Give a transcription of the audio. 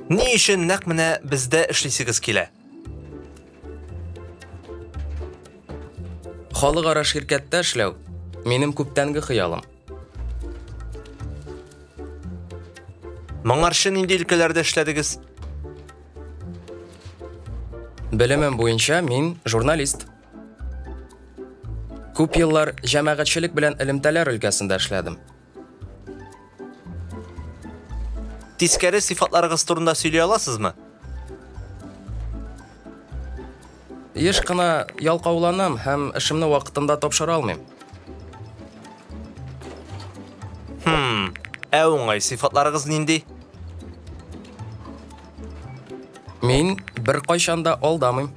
Ни өчен нәкъ менә бездә эшлисегез килә? Халыкара ширкәттә эшләү минем күптәнге хыялым. Моңарчы нинди өлкәләрдә эшләдегез? Белемем буенча мин журналист. Күп еллар җәмәгатьчелек белән элемтәләр өлкәсендә эшләдем. Тискәре сыйфатларыгыз турында сөйли аласызмы? Еш кына ялкауланам һәм эшемне вакытында тапшыра алмыйм. Хм. Ә уңай сыйфатларыгыз нинди? Мин беркайчан да алдамыйм.